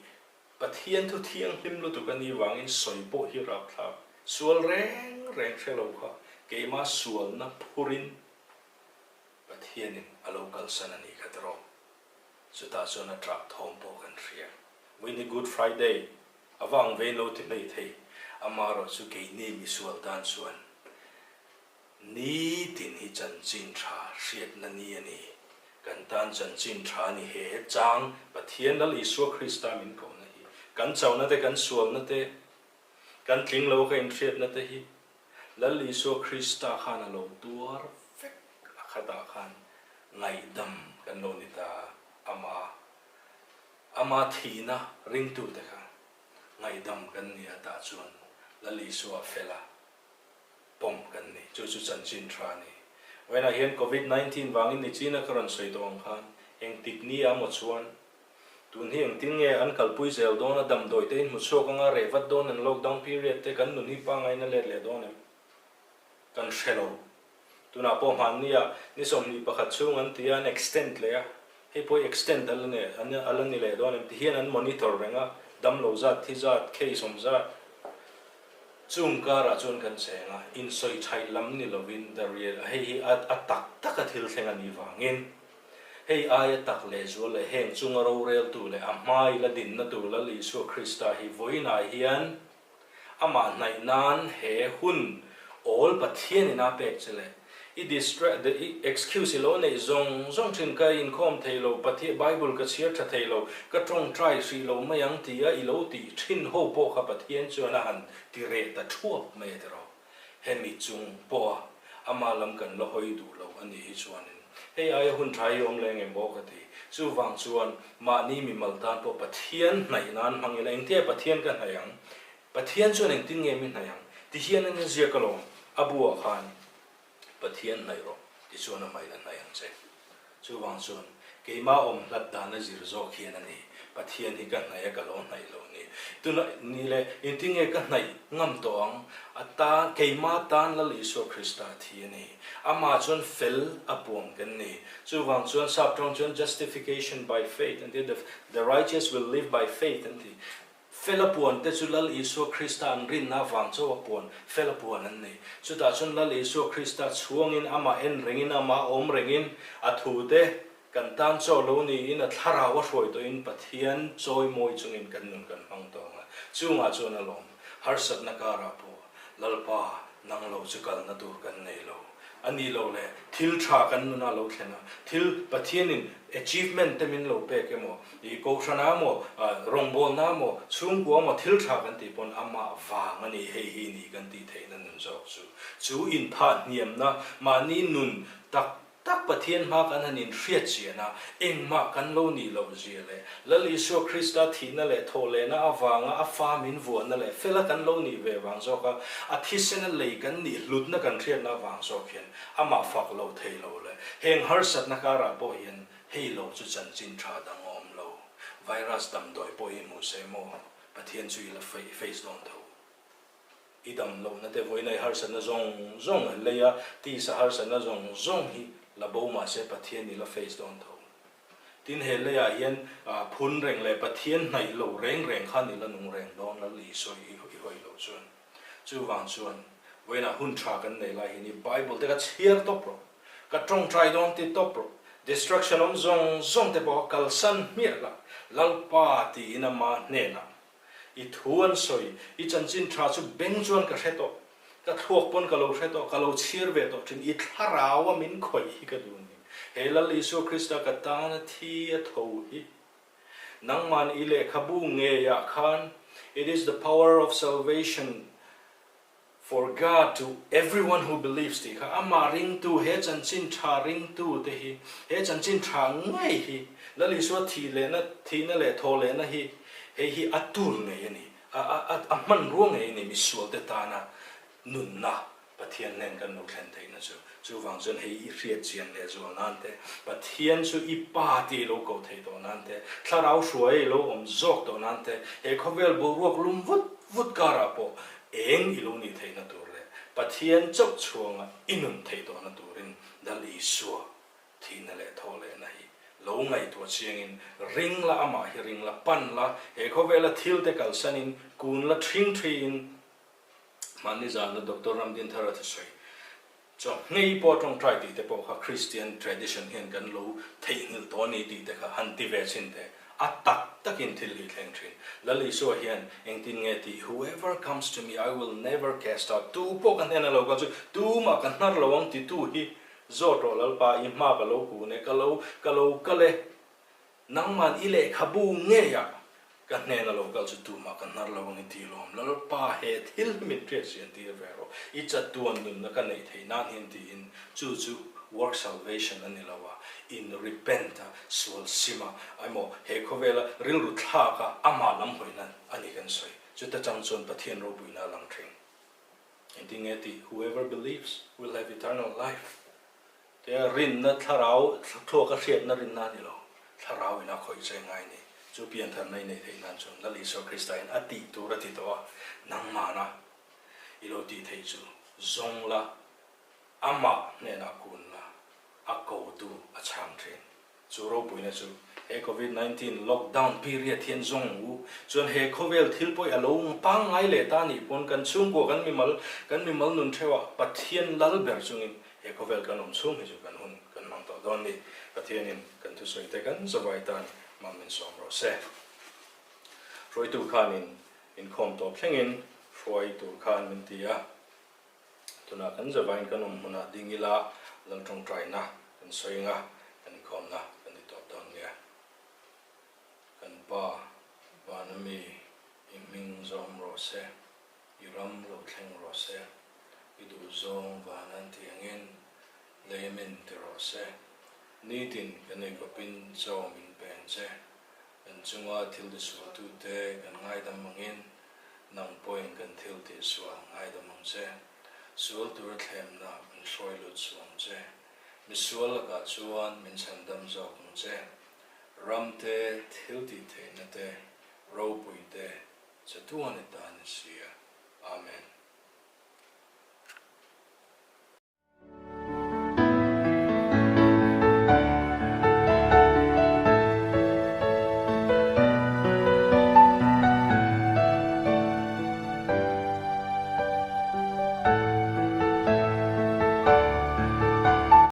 Pathian thu thianghlim lutuk a nih vangin sawi pawh hi rapthlak. Sual reng reng hre lo kha keimah sualna phurin Pathianin a lo kalsan a nih kha tiraw. Chutah chuan a ṭah thawm pawh kan hria. Vawiin hi Good Friday a vang vein lo ti hmei thei. Amaherawh chu keini misual tan chuan Nitin hi chanchin tha hriatna ni a ni. Kan tan chanchin tha a ni he chang Pathian Lal Isua Krista min kohna hi. Kan chauhna te, kan sualna te, kan tling lo ka inhriatna te hi Lal Isua Krista khan a lo tuar vek a khatah khan ngaihdam kan lo ni ta a, ama ama thihna ringtute kha ngaihdam kan ni a tah chuan Lal Isua fel a. pawm kan ni. Chu chu chanchin tha a ni. Vawiinah hian Covid 19 vangin ni china ka rawn sawi tawh ang khan engtik ni a maw chuan tun hi engtin nge an kalpui zel dawn a, damdawi te in hmu chhuak anga reh vat dawn an lockdown period te kan nun hi pangaina let leh dawn em? Kan hre lo. Tunah pawh hmannia ni 21 chhung an ti a, an extend leh a, hei pawh hi extend a la ni a la ni leh dawn em ti hian an monitor reng a, damlo zat, thi zat, case awm zat chung karah chuan kan cheng a, insawi thaih lam ni lovin the real hei hi a a tak tak a thil thleng a nih vangin hei aia tak leh zual leh heng chunga roreltu leh a hmai la dinna tur Lal Isua Krista hi vawiinah hian Amah hnaih nan he hun awl Pathian in a pek che le. I distract i excuse i lo neih zawng zawng thin ka inkhawm thei lo, Pathian Bible ka chhiar tha thei lo, ka tawngtai hrih lo mai ang ti a i lo tih thin ho pawh kha Pathian chuan a han ti reh ta thuap mai a ti rawh. Hemi chung pawha. Ama lam kan la hawi duh lo a nih hi chuanin hei aia hun tha hi awm leh ngem maw ka ti. Chuvang chuan mahni mimal tan pawh Pathian hnaih nan hmang ila engtia Pathian ka hnaih ang? Pathian chuan engtin nge mi hnaih ang? Ti hian an inziak alawm a buah khan Pathian hnaih rawh tichuan amah in a hnaih ang che. Chuvang chuan keimah awm hlat dan a zir zawk hian a ni, Pathian hi ka hnaih a ka lo hnaih lo ni. Tuna ni leh engtin nge ka hnaih ngam tawh ang? A tan, keimah tan Lal Isua Krista a thi a ni. Amah chuan fel a puang kan ni. Chuvang chuan sap tawng chuan justification by faith an ti a, the the righteous will live by faith an ti. Fela puan te chu Lal Isua Krista an rinna avang chauh a puan fela puan an ni. Chutah chuan Lal Isua Krista chhuangin amah en rengin amah awm rengin a thu te kan tan chaw lo niin a thlarau a hruai tawhin Pathian chawimawi chungin kan nun kan hmang tawh ang a. Chungah chuan a lawm. Harsatna karah pawh Lalpa nang lo chu kalna tur kan nei lo. A nih loh leh thil tha kan nuna lo thlen a, thil Pathianin achievement te min lo pek emaw, ih kohhrana emaw, rawngbawlna emaw, chhungkua emaw thil tha kan tih pawn amah vang a ni hei hi ni kan tih theihna nun zawk chu. Chu inphah hniamna mahni nun tak Tak Pathian hma kan han inhriat chian a, engmah kan lo nih loh zia leh Lal Isua Krista thihna leh thawhlehna avanga a fa min vuahna leh fela kan lo nih ve vang zawk a, a thisena lei kan nih hlutna kan hriatna avang zawk hian amah fak lo thei lo leh heng harsatna karah pawh hian hei lo chu chanchin tha dang a awm lo. Virus damdawi pawh hi hmu se maw Pathian chu i la face dawn tho. I dam lohna te vawiin a i harsatna zawng zawng a lei a, tisa harsatna zawng zawng hi la bo mah se Pathian i la face dawn tho. Tin he leiah hian phun reng leh Pathian hnaih lo reng reng khan i la nung reng dawn Lal Isua i hawi loh chuan. Chuvang chuan vawiinah hun tha kan nei lai hian i Bible te kha chhiar tawp rawh, ka tawngtai dawn ti tawp rawh, distraction awm zawng zawng te pawh kha kalsan hmiah la, Lalpa tiin ama hnenah I thu an sawi, i chanchin tha chu beng chuan ka hre tawh, ka thluak pawn ka lo hre tawh, ka lo chhir ve tawh thin, i thlarau a min khawih hi ka duh ni. He Lal Isua Krista ka tana thi a tho hi. Nangman i lehkhabu ngeiah khan, It is the power of salvation For God to everyone who believes tih kha amah ringtu, he chanchin tha ringtu te hi, he chanchin tha ngei hi, Lal Isua thih lehna, thihna leh thaw lehna hi, hei hi a tur ngei a ni, a a a a hmanrua ngei a ni misual te tana nunna Pathian hnen kan lo thlen theihna chu. Chuvang chuan hei i hriat chian leh zual nan te, Pathian chu i Pa tih i lo koh theih tawh nan te, Thlarau hruai i lo awm zawk tawh nan te, he khawvel boruak lum vut vut karah pawh eng i lo nih theihna tur leh Pathian chauh chhuanga i nun theih tawhna turin Lal Isua thihna leh thawh lehna hi lo ngaihtuah chiangin ring la, amah hi ring la, pan la, he khawvela thilte kalsanin kun la ṭhing ṭhiin mahni zana Doctor Ramdinthara thusawi Chaw ngei pawh tawngtai tih te pawh kha Christian tradition hian kan lo theihnghilh tawh a ni tih te kha han ti ve chhin teh. A tak takin thil hi thleng thin. Lal Isua hian engtin nge tih Whoever comes to me I will never cast out tu pawh ka hnena lo kal chu tumah ka hnar lo ang titu hi zawt rawh Lalpa i hma ka lo kun e ka lo ka lo kal e Nangman i lehkhabu ngeiah ka hnena lo kal chu tumah ka hnar lo ang i ti lawm. Lalpa he thil hi min hriat sian tir ve rawh. I chatuan nunna ka neih theih nan hian tiin chu chu work salvation a ni lo a, in repent a, sual sim a, emaw he khawvela rilru thlak a, amah lam hawina a ni kan sawi. Chuta chang chuan Pathian ropuina a lang thin. Engtin nge tih? Whoever believes will have eternal life. Tia rinna thlarau thluaka hriatna rinna a ni lo, thlarau ina khawih che ngai ni. Chu piantharna i neih theih nan chuan Lal Isua Krista in a tih tur a ti tawh a, nangmahna i lo tih theih chu zawng la, amah hnenah kun la, a kotu a chhang thin. Chu ropuina chu he Covid 19 lockdown period hian zawng u chuan he khawvel thil pawih a lo pangngai leh ta nih pawn kan chhungkua kan mimal kan mimal nun theuhah Pathian lal ber chungin he khawvel kan awm chhung hi chu kan hun kan hmang tawh dawn ni. Pathianin kan thusawi te kan zavai tan mam min sawm rawh se. Hruaitu khanin inkhawm tawp thlengin hruai tur khan min ti a. Tunah kan zavain kan awm hmunah ding ila Lal tawngtaina kan sawi anga kan inkhawmna kan ti tawp dawn nia. Kan Pa, vana mi i hming zawm rawh se, i ram lo thleng rawh se, i duhzawng van an ti angin. rawh se. Nitin kan eikhawpin chaw min pe ang che. Kan chunga thil tisualtute kan ngaidam angin nang pawhin kan thil tihsual ngaidam ang che. Sual tura thlemna min hruai lut suh ang che. Misual lakah chuan min chhandam zawk ang che. Ram te, thil tih theihna te, ropui te, chatuan i ta ni sia. Amen.